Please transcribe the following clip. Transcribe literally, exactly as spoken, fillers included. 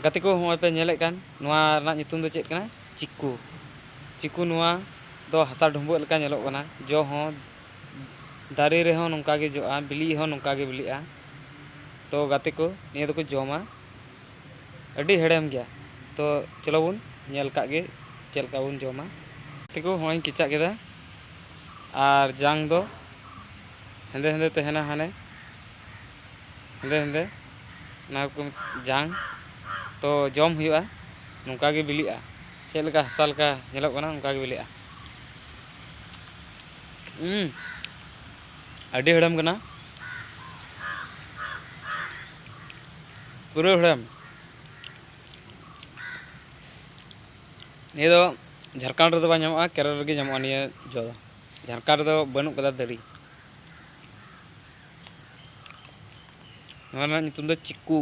ᱜᱟᱛᱮ ᱠᱚ, ᱦᱚᱸᱜᱼᱚᱭ ᱯᱮ ᱧᱮᱞᱮᱫ ᱠᱟᱱ, ᱱᱚᱣᱟ ᱨᱮᱱᱟᱜ ᱧᱩᱛᱩᱢ ᱫᱚ ᱪᱮᱫ ᱠᱟᱱᱟ? ᱪᱤᱠᱩ᱾ ᱪᱤᱠᱩ ᱱᱚᱣᱟ ᱫᱚ ᱦᱟᱥᱟ ᱰᱷᱩᱢᱵᱟᱹᱜ ᱞᱮᱠᱟ ᱧᱮᱞᱚᱜ ᱠᱟᱱᱟ᱾ ᱡᱚ ᱦᱚᱸ ᱫᱟᱨᱮ ᱨᱮᱦᱚᱸ ᱱᱚᱝᱠᱟ ᱜᱮ ᱡᱚᱜᱼᱟ, ᱵᱤᱞᱤ ᱦᱚᱸ ᱱᱚᱝᱠᱟ ᱜᱮ ᱵᱤᱞᱤᱜᱼᱟ᱾ ᱛᱚ ᱜᱟᱛᱮ ᱠᱚ, ᱱᱤᱭᱟᱹ ᱫᱚᱠᱚ ᱡᱚᱢᱟ, ᱟᱹᱰᱤ ᱦᱮᱲᱮᱢ ᱜᱮᱭᱟ᱾ ᱛᱚ ᱪᱚᱞᱚ ᱵᱚᱱ ᱧᱮᱞ ᱠᱟᱜ ᱜᱮ ᱪᱮᱫ ᱞᱮᱠᱟ ᱵᱚᱱ ᱡᱚᱢᱟ᱾ ᱜᱟᱛᱮ ᱠᱚ, ᱦᱚᱸᱜᱼᱚᱭ ᱤᱧ ᱠᱮᱪᱟᱜ ᱠᱮᱫᱟ, ᱟᱨ ᱡᱟᱝ ᱫᱚ ᱦᱮᱸᱫᱮ ᱦᱮᱸᱫᱮ ᱛᱟᱦᱮᱱᱟ, ᱦᱟᱱᱮ ᱦᱮᱸᱫᱮ ᱦᱮᱸᱫᱮ, ᱚᱱᱟ ᱠᱚ ᱡᱟᱝ᱾ ᱛᱚ ᱡᱚᱢ ᱦᱩᱭᱩᱜᱼᱟ, ᱱᱚᱝᱠᱟ ᱜᱮ ᱵᱤᱞᱤᱜᱼᱟ, ᱪᱮᱫ ᱞᱮᱠᱟ ᱦᱟᱥᱟ ᱞᱮᱠᱟ ᱧᱮᱞᱚᱜ ᱠᱟᱱᱟ, ᱚᱱᱠᱟ ᱜᱮ ᱵᱤᱞᱤᱜᱼᱟ᱾ ᱦᱩᱸ, ᱟᱹᱰᱤ ᱦᱮᱲᱮᱢ ᱠᱟᱱᱟ, ᱯᱩᱨᱟᱹ ᱦᱮᱲᱮᱢ᱾ ᱱᱤᱭᱟᱹ ᱫᱚ ᱡᱷᱟᱲᱠᱷᱚᱸᱰ ᱨᱮᱫᱚ ᱵᱟᱝ ᱧᱟᱢᱚᱜᱼᱟ, ᱠᱮᱨᱚᱞ ᱨᱮᱜᱮ ᱧᱟᱢᱚᱜᱼᱟ ᱱᱤᱭᱟᱹ ᱡᱚ ᱫᱚ᱾ ᱡᱷᱟᱲᱠᱷᱚᱸᱰ ᱨᱮᱫᱚ ᱵᱟᱹᱱᱩᱜ ᱠᱟᱫᱟ ᱫᱟᱨᱮ᱾ ᱱᱚᱣᱟ ᱨᱮᱱᱟᱜ ᱧᱩᱛᱩᱢ ᱫᱚ ᱪᱤᱠᱩ᱾